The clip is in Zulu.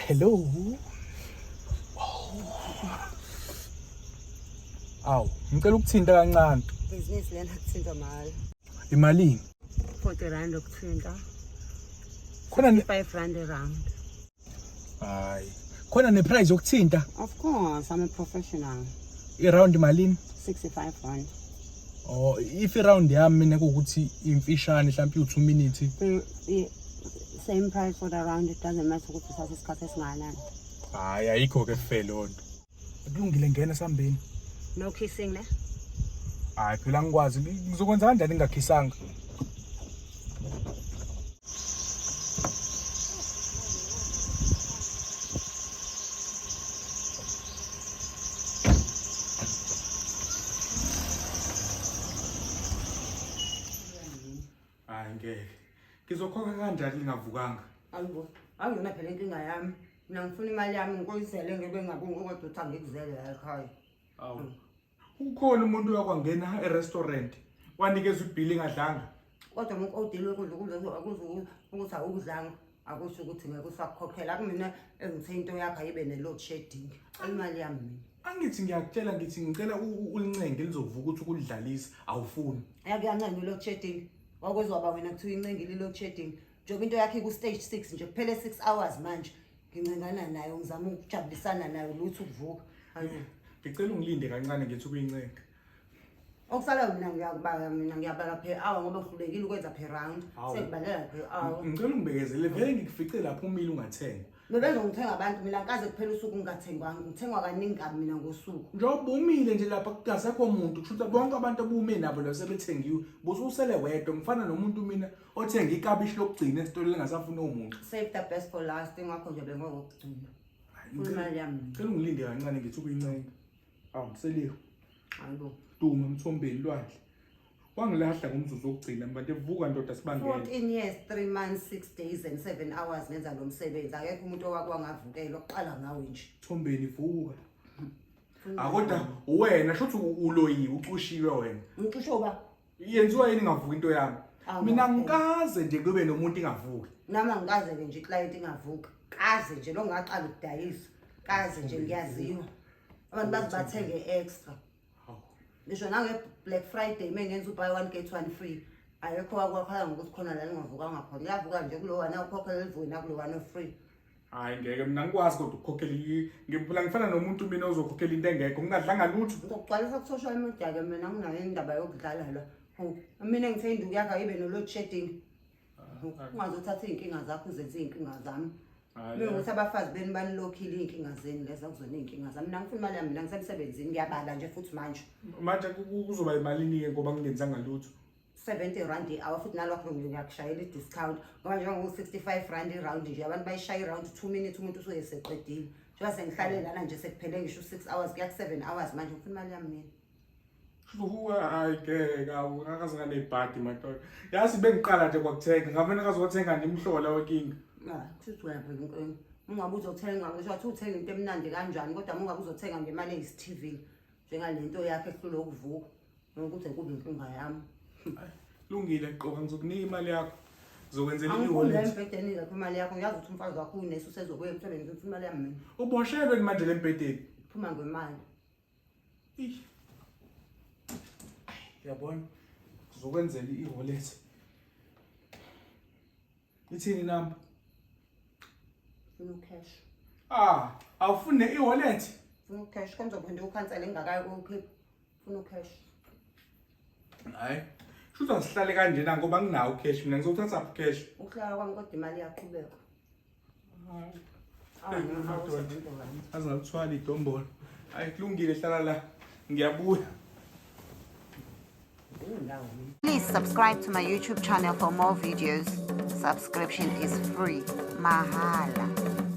Hello. Awu, ngicela ukuthinta kancane. Business lena kuthintwa mahhala. Imalini? 40 rand ukuthinta. Khona ne 5 rand a round. Hayi. Khona ne price yokuthinta. Of course, I'm a professional. I round malini? 65 rand. Oh, if i round yami mina kuwukuthi imfishane mhlawumbe u2 minutes. Same price for the round, it doesn't matter ukuthi usatha isikhathi esingakanani. Hayi, ayikho ke fair lonto. Kulungile, ngena sambeni. No kissing ne? Hayi phela ngikwazi, ngizokwenza kanjani ngingakhisanga? Hayi ngeke. Ngizokhokha kanjani lingavukanga? Ayibo, akuyona phela inkinga yami. Mina ngifuna imali yami ngikuyisele ngeke ngabongi kodwa uthi angikuzele la ekhaya. Awu. Ukhona umuntu oyakwangena e-restaurant wanikezwa ibhili engadlanga. Kodwa uma ukodile ukudla ukudla akuze ukuthi awukudlanga akusho ukuthi ngeke usakukhokhela. Akumina engithe into yakho ayibe ne-load shedding. Imali yami mina. Angithi ngiyakutshela ngithi ngicela ulincenge lizovuka ukuthi ukulidlalisa awufuni. Ayakuyancenga i-load shedding. Wakwezwa ba wena kuthiwa incengile i-load shedding. Njengoba into yakho iku-stage 6 nje kuphele 6 hours manje. Ngincengana nayo ngizama ukujabulisana nayo lutho ukuvuka. Hayibo. Ngicela ungilinde kancane ngithi ukuyincenga. Okusalayo mina ngiyakubala, mina ngiyabala per hour ngoba ngihlulekile ukwenza per round. Sekubalela per hour. Ngicela ungibekezele vele ngikufice lapho umile ungathengwa. Bebezongithenga abantu mina ngikaze kuphela usuku ngingathengwanga, ngithengwa kaningi kabi mina ngosuku. Njengoba umile nje lapha kungasekho muntu, kusho ukuthi bonke abantu obume nabo la sebethengiwe, bususele wedwa. Ngifana nomuntu mina othenga ikabishi lokugcina esitolo lingasafuni umuntu. Save the best for last, ingakho nje bengokugcina. Funa imali yami. Ngicela ungilinde kancane ngithi ukuyincenga. Awu Mseliwe. Hayibo. Duma Mthombeni lwandle. Wangilahla ngomzuzu wokugcina mbantu evuka ndoda sibangene. 14 years, 3 months, 6 days and 7 hours ngenza lo msebenzi. Akekho umuntu owake wangavukela oqala ngawe nje. Mthombeni vuka. Akodwa wena shuthi uloyiwe ucushiwe wena. Ngicushe uba? Yenziwa yini ingavuki into yami? Mina ngikaze nje kube nomuntu ingavuki. Nami angikaze ke nje iclient ingavuki. Kaze nje lo ngaqala ukudayisa. Kaze nje ngiyaziwa. Abantu baze bathenge extra. Ngisho nange Black Friday mengenza ubuy one get one free. Ayekho wakwakhala ngokuthi khona la lingavukanga khona. Liyavuka nje kulo one awukhokhela livuke nakulo one free. Hayi ngeke mina ngikwazi kodwa ukukhokhela ngiphila ngifana nomuntu mina ozokhokhela into engekho ngingadlanga lutho. Ngizokugcwalisa ku-social media ke mina nginayo indaba yokudlala la. Mina ngithe induku yakho ayibe no-load shedding. Ungazothatha iy'nkinga zakho uzenze iy'nkinga zami. Mina ukuthi abafazi benu banilokhile iy'nkinga zenu lezi akuzona iy'nkinga zami. Mina ngifuna imali yami mina ngisemsebenzini ngiyabala nje futhi manje. Manje kuzoba imalini-ke ngoba ngingenzanga lutho? 70 rand i-hour futhi nalokho ngiyakushayela i-discount ngoba njengoba 65 rand i-round nje abantu bayishaya i-round 2 minutes umuntu usuke eseqedile. Njengoba sengihlale lana nje sekuphele ngisho u-6 hours kuya ku-7 hours manje ngifuna imali yami mina. Hayi ngeke awu ngakaze nganebhadi madoda. Yazi bengiqala nje kwakuthenga ngavele ngazothenga nje imhlola wenkinga. Ah, kushuthi wena phela inkinga. Ungabe uzothenga ngisho wathi uthenga into emnandi kanjani kodwa uma ungabe uzothenga ngemali eyisi-TV njengalento yakho ehlulwe ukuvuka ngokuthi kube inkinga yami. Lungile qoka ngizokunika imali yakho. Ngizokwenzela i-wallet. Angifuni embhedeni zakho imali yakho ngiyazi ukuthi umfazi wakho unesi usezobuya emsebenzini ufuna imali yami mina. Uboshelwe manje le mbhedeni. Phuma ngemali. Yabona ngizokwenzela i-wallet. Ithini inamba? Funa ucash. Ah, awufuni ne-e-wallet? Funa ucash, konzophinde ukhansele ngingakayi ukukhipha. Funa ucash. Hayi. Shuthi asihlale kanjena ngoba nginawo ucash mina ngizowuthatha phi cash? Ukuhlala kwami kodwa imali iyaqhubeka. Aze ngakuthwala idombolo. Hayi kulungile hlala la. Ngiyabuya. Please subscribe to my YouTube channel for more videos. Subscription is free. Mahala.